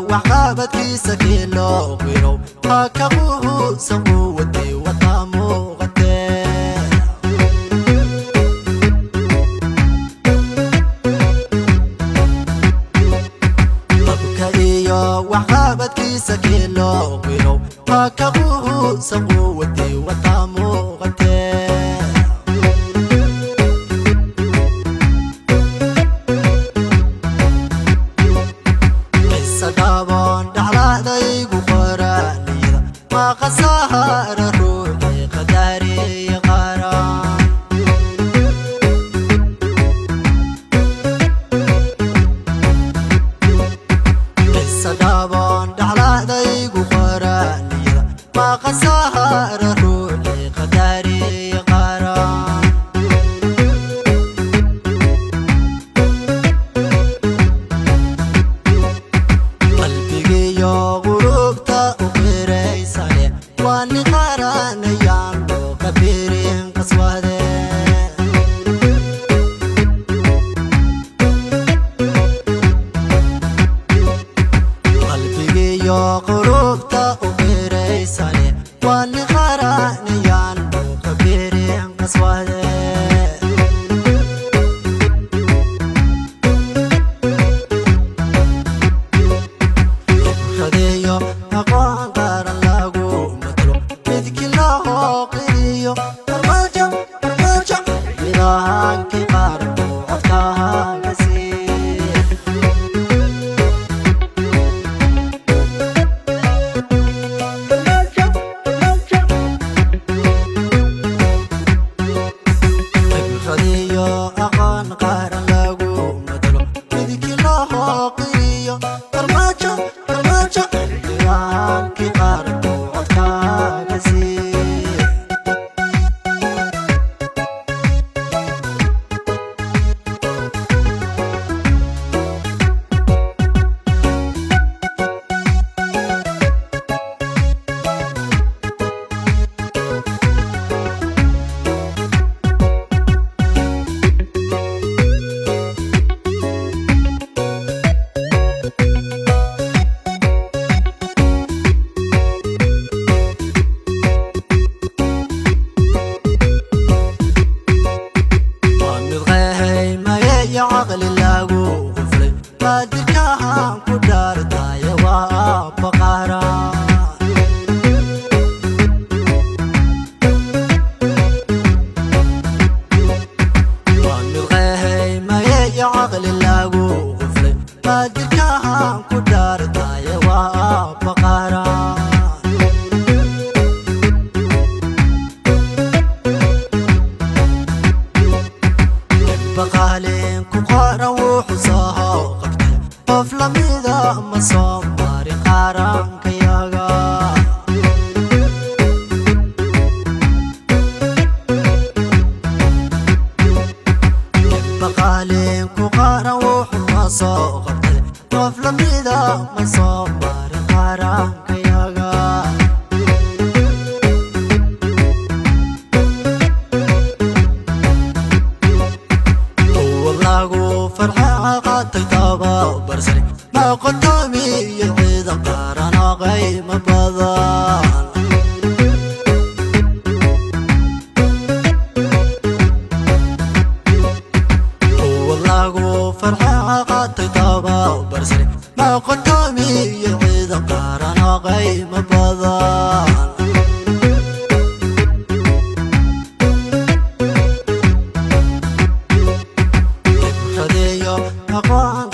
Waxqabadkiisa kii loo qirow ha ka quusan quwadii wataa muuqatee. Qabka iyo waxqabadkiisa kii loo qirow ha ka quusan quwadii wataa muuqatee. Qisadaboon dhaxlaadaygu qoraaniyada ma khasaara ruuxii qadaariya qaran. Qisadaboon dhaxlaadaygu qoraaniyada ma khasaara ruuxii qadaariya qaran. Qalbigiyo qulubta u qiraysane waa nin qaranayaan loo qabirin qaswade. Qalbigiyo qulubta u qiraysane waa nin qaranayaan loo qabirin qaswade. Khibradeeyo aqoon qaran lagu matalo midkii loo qiriyo Farmaajo, Farmaajo, midahaankii qaranku codkaaga sii. Farmaajo, Farmaajo. Khibradiyo aqoon qaran lagu matalo midkii loo qiriyo Farmaajo, Farmaajo, xildhibaankii qaranku codkaaga sii. Waa mid qehay iyo caqli lagu quflay qaadirkahan ku dhaartaya waa aabba qaran. Waa mid qehay iyo caqli lagu quflay qaadirkahan ku dhaartaya waa aabba qaran. Baqaalin ku qoran wuxuu soo qabtay qof lamida ma soo marin qarankayaga. Baqaalin ku qoran wuxuu soo qabtay qof lamida ma soo marin qarankayaga. Kuwa lagu farxa qaatay tababarsane ma qotomiyo ciidan qaran oo qiimo badan. Kuwa lagu farxa qaatay tababarsane ma qotomiyo ciidan qaran oo qiimo badan. Khibradeeyo aqoon